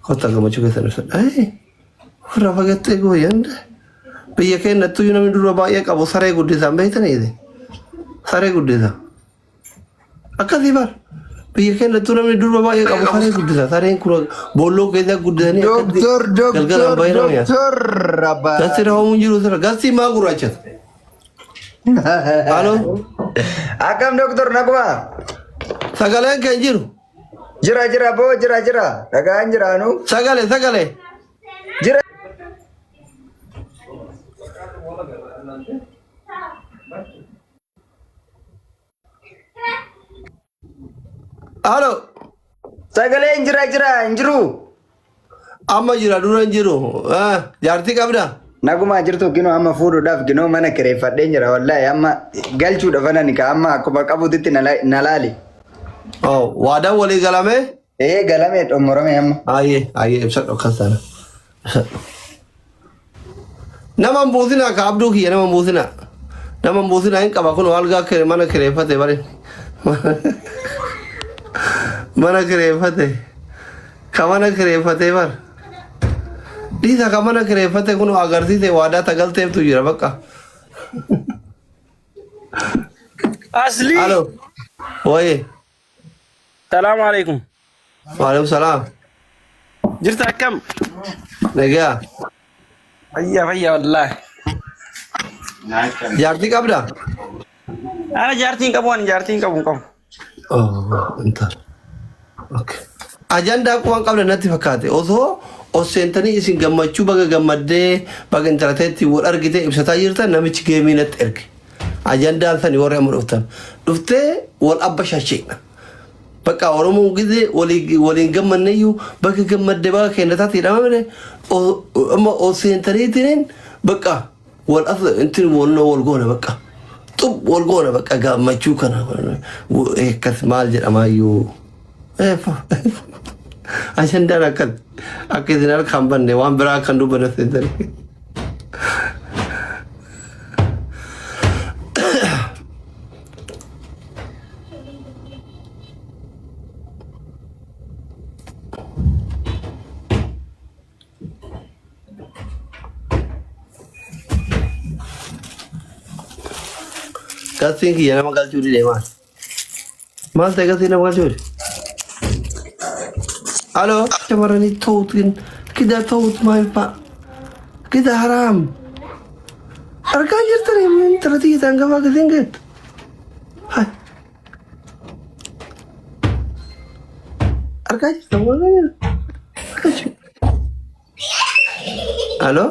Kottaa gammachuu keessan ibsadha. Ofirraa fagattee gooyyan. Biyya keenyattuu namni durba baay'ee qabu saree guddisaan beektanii? Saree guddisa. Akkasii bar. Biyya keenyattuu namni durba baay'ee qabu saree guddisa. Sareen kun boolloo keessa guddisanii akkatti Doktor, galgalaan doktor, baay'ee nama nyaata. doktor abbaa. Gassi raawwamuun jiru sirra. Gassi maa gurraachata? Halo. Akkam doktor naguma? Sagaleen kan jiru. Jira jira boo jira jira. Dhagaan jiraanu. Sagalee sagalee. Jira. Halo. Sagaleen jira jira hin jiru. Amma jira dura hin jiru. Jaartii qabdaa? Nagumaa jirtu ginoo amma fuudhuudhaaf ginoo mana kireeffadheen jira wallaahi amma galchuudhaaf ani ka amma akkuma qabuutitti na na laali. Oh, waadaan walii galamee? Ee galamee dhommoramee amma. Ayyee ayyee ibsadhu akkas taana. Ibsadhu. Nama hin buusinaa ka abduu kiyya nama hin buusinaa. Nama hin buusinaa hin qaba kun algaa kire mana kireeffate bari. Mana kireeffate. Ka mana kireeffate bar. Dhiisa ka mana kireeffate kun agarsiise waadaa tagalteeftu jira bakka. Asli. Alo. Waye. Salaamu alaikum. Waalaikum salaam. Jirta akkam? Nagaa. Fayyaa fayyaa wallaahi. Jaartii qabdaa? Ana jaartii hin qabu ani jaartii hin qabu hin qabu. Oh, intal. Okay. Ajandaa quban qabda natti fakkaate. Osoo os seentanii isin gammachuu baga gammaddee baga intala teetti wal argite ibsataa jirtan namichi geemii natti erge. Ajandaan sani warri amma dhuftan. Dhuftee wal abba shasheedha. Bakka Oromoon gizee waliin gammanneyyuu baga gammadde baga kenna taate jedhama malee amma os seentaniitiin bakka wal af intin wal wal goona bakka. Xub wal goona bakka gammachuu kana akkas maal jedhamaayyuu. Ajandaan akkas akka isin harkaan banne waan biraa akkan dubbanne seentanii. Gatiin kiyya nama galchuu dide maal? Maal ta'e gatiin nama galchuu dide? Alo. Shamarranii ta'uutiin kida ta'uut maal fa'a? Kida haraam. Argaa jirtanii intala tiyya ta'an gabaa gatiin geettu. Hai. Argaa jirtan waan argaa Alo.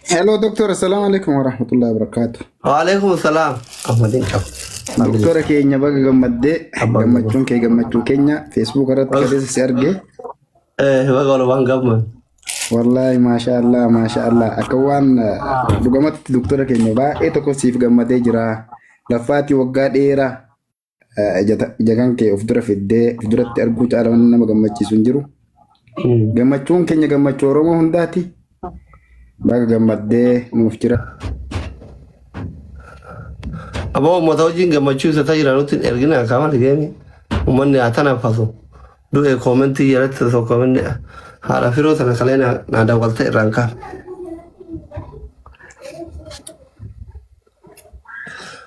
Hello doctor, assalamu alaikum warahmatullahi wabarakatuh. Waalaikum salaam. Ahmadiin qaba. Doktora keenya baga gammaddee Abbaan gammachuun kee gammachuu keenya Facebook irratti kaleessa si arge. Baga walumaan gamman. Wallaahi maasha Allah maasha Allah akka waan dhugamatti doktora keenya baay'ee tokko siif gammadee jira. Laffaatii waggaa dheeraa ija kan kee of dura fiddee of duratti arguu caala wanni nama gammachiisu hin jiru. Gammachuun keenya gammachuu Oromoo hundaati. Baga gammaddee nuuf jira. Aboo uummata wajjin gammachuu isa tajaajila nutti hin ergina akka malee geemi. Uummanni haa tanaffasu. Du'e koomentii jalatti tokko inni haadha firoo tana kalee naa dawwalte irraan kaaf.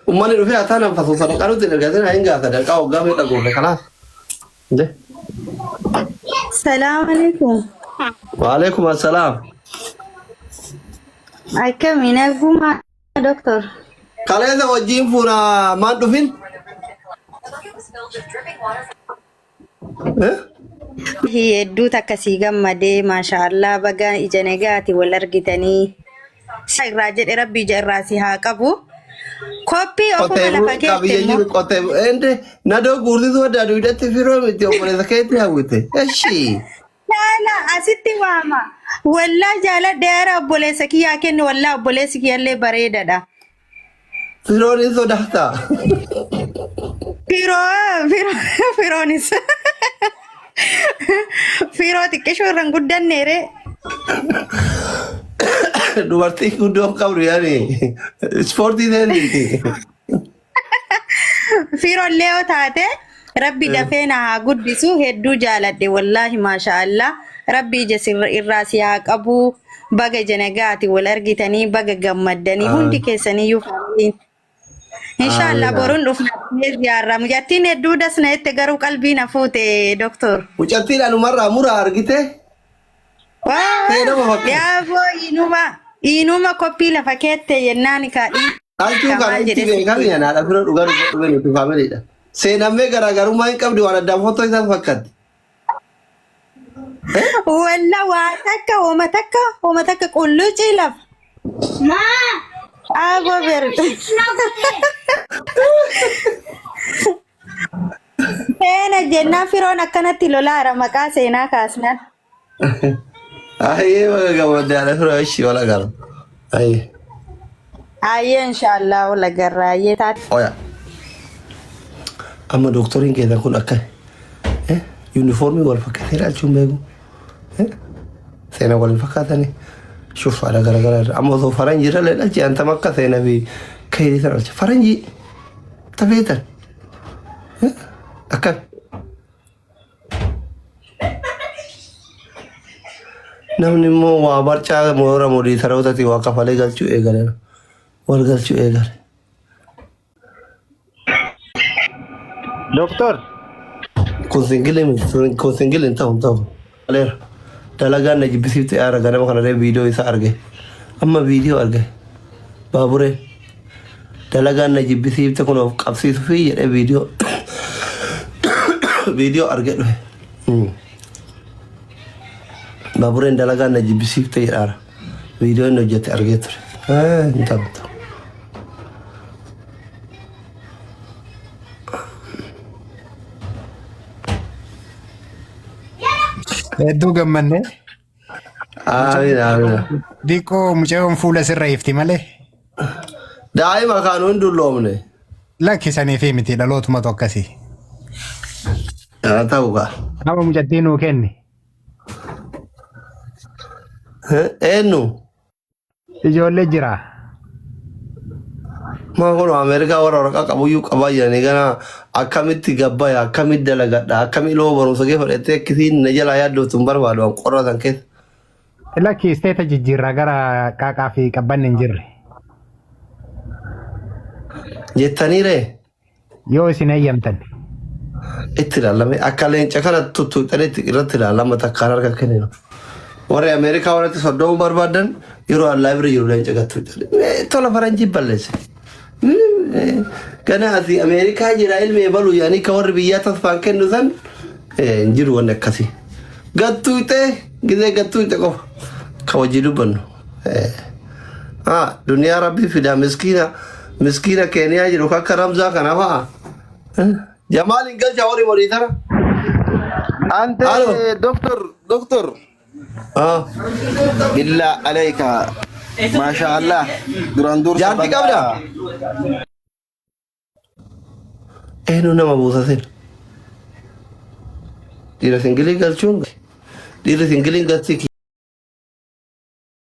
Uummanni dhufee haa tanaffasu sadaqaa nutti hin ergatin haa hin gaa sadaqaa waggaa meeqa goone kanaaf. Inde. Salaam alaikum. Waalaikum assalaam. Akkami naguma doktor. Kaleessa wajjin fuuna maan dhufin? Eh? Hedduu takka sii gammadee maashaallah baga ija nagaati wal argitanii. Si irraa jedhe rabbi ija irraa si haa qabu. Koppii ofuma Qotee lafa keette qabiyyee immoo. jiru qotee ende nadoo guursituu adda aduudhatti firoo miti obboleessa keetti hawwite. Eshi. Jaala asitti waama. Wallaa jaaladhe yaara obboleessa kiyyaa kenni wallaa obboleessi kiyyallee bareedadha. Firoon hin sodaata. Firoo firoo firoonis firoo xiqqishoo irra hin guddanneere. Dubartii guddoo qabdu yaani ispoortii seentiiti. Firoon yoo taate rabbi dafee na haa guddisu hedduu jaaladhe wallaahi maasha Allah. Rabbi ija sirra irraa si haa qabu. Baga ija nagaati wal argitanii baga gammaddanii hundi keessaniyyuu faamiliin. Inshaallah boruun dhufna ziyaarra. Mucattiin hedduu das na jette garuu qalbii na fuute doktor. Mucattiin anumarraa muraa argite. Ta'e nama fakkaata. Yaaboo inuma inuma koppii lafa keette jennaan kaadhii. Dhalchuu kana Kamaa itti jedhe beekame anaadha bira dhugaa dhugaa dhufee nuti faamiliidha. Seenammee garaagarummaa hin qabdi waan addaan fottoo isaan fakkaatti. Walla waa takka homa takka homa takka qullucii lafa. Aboo ber. Seena jennaan firoon akkanatti lolaara maqaa seenaa kaasnaan. Ayyee baga gammadde haadha firoo ishii wal agarra. Ayyee. Ayyee inshaallah wal agarra ayyee taate. Oya. Amma dooktoriin keessan kun akka yuunifoormii wal fakkaatee dhalchuun beeku. Seenaa wal hin fakkaatanii. Shuffaadha garaagaraa irra. Amma osoo faranjii irra illee dhalche antama akka seenaa fi kayrii sana dhalche. Faranjii tafeetan. Akkam. Namni immoo waa barcaa moora modiitarootati waa kafalee galchuu eegale. Wal galchuu eegale. Doktor, Kun singilii miti. Kun singilii hin ta'u hin ta'u. Aleera. Dalagaan na jibbisiifte aara ganama kana viidiyoo isaa arge. Amma viidiyoo arge. Baaburee. Dalagaan na jibbisiifte kun of qabsiisu fi jedhee viidiyoo viidiyoo arge dhufe. Baabureen dalagaan na jibbisiifte jedhaara. Viidiyoo inni hojjete argee ture. Hin ta'u hin ta'u. Hedduu gammanne. Amiin amiin. Diqqoo mucayoon fuula sirra ifti malee. Daa'ima kaanuu hin dulloomne. Lakkisanii fi miti dhalootumatu akkasii. Haa ta'u kaa. Nama mucattii nuu kenni. Eenyu? Ijoollee jira. Maa kun Ameerikaa warra waraqaa qabuyyuu qabaa jiranii gana akkamitti gabbaya akkamitti dalagadha akkamitti ilmoo barumsa kee fudhattee akkasiin na jalaa yaaddoftu hin barbaadu an qorra san keessa. Lakki isteeta jijjiirraa gara qaaqaa fi qabbanni hin jirre. Jettanii ree Yoo isin eeyyamtan. itti ilaalame akka leenca kana tuttuuxanitti irratti ilaalama takkaan harka kenninu. Warri Ameerikaa warratti soddomuu barbaadan yeroo allaa bira jiru leenca gattu. Tola faranjii balleesse. Gana asii Ameerikaa jira ilmi ebalu yaanii ka warri biyyaa tasfaan kennu san hin jiru wanni akkasii. Gattuuxee gizee gattuuxee qofa ka wajji dubbannu. Duniyaa rabbi fidaa miskiina miskiina Keeniyaa jiru akka Ramzaa kana fa'a. Jamaal hin galcha horii horii tana. Ante Alo. doktor doktor billaa alayka maasha Allah duraan dursa Jaartii baga qabda? Eenyu nama buusatin? Dhiira singilii galchuun dhiirri singiliin galchi.